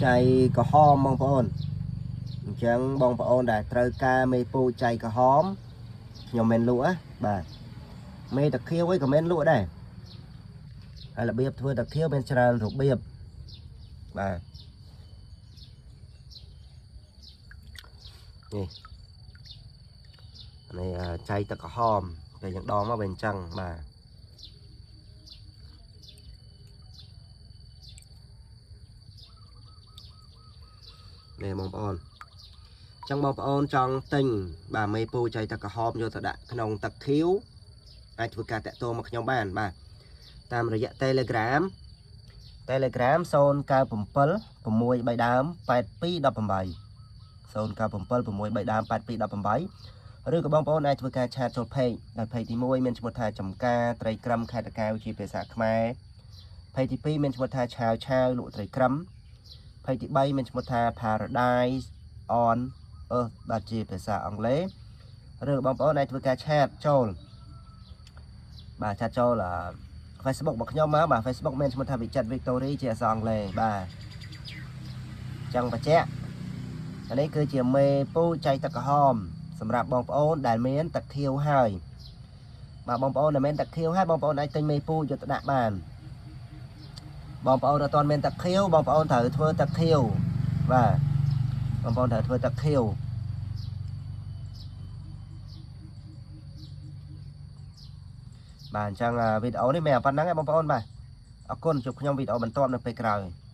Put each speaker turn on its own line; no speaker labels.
ចៃក្រហមបងប្អូនអញ្ចឹងបងប្អូនដែលត្រូវការមេពូជចៃក្រហមខ្ញុំមិនលក់ណាបាទមេតាខៀវអីក៏មិនលក់ដែរហើយរបៀបធ្វើតាខៀវមានច្រើនរបៀបបាទនេះនេះចៃទឹកក្រហមពេលយើងដងមកវាអញ្ចឹងបាទនេះបងប្អូន ចឹងបងប្អូនចង់ទិញបាទមេពូចៃទឹកក្រហមយកទៅដាក់ក្នុងទឹកខៀវអាចធ្វើការតាក់ទងមកខ្ញុំបានបាទតាមរយៈ Telegram Telegram 097 6 3ដើម8218 097 6 3ដើម8218ឬក៏បងប្អូនអាចធ្វើការ chat ចូល page ដែល page ទី1មានឈ្មោះថាចំការត្រីក្រឹមខេត្តតាកែវជាភាសាខ្មែរ page ទី2មានឈ្មោះថាឆាវឆាវលក់ត្រីក្រឹម page ទី3មានឈ្មោះថា Paradise on Earth បាទជាភាសាអង់គ្លេសឬបងប្អូនអាចធ្វើការ chat ចូលបាទ chat ចូលអឺ Facebook របស់ខ្ញុំមកបាទ Facebook មានឈ្មោះថាវិចិត្រ Victory ជាអក្សរអង់គ្លេសបាទចឹងបញ្ជាក់អានេះគឺជាមេពូចៃទឹកក្រហមសម្រាប់បងប្អូនដែលមានទឹកខៀវហើយបាទបងប្អូនដែលមានទឹកខៀវហើយបងប្អូនអាចទិញមេពូយកទៅដាក់បានបងប្អូនអត់ទាន់មានទឹកខៀវបងប្អូនត្រូវធ្វើទឹកខៀវបាទបងប្អូនត្រូវធ្វើទឹកខៀវបាទអញ្ចឹងវីដេអូនេះមានប៉ុណ្ណឹងឯងបងប្អូនបាទអរគុណជួបខ្ញុំវីដេអូបន្ទាប់នៅពេលក្រោយ។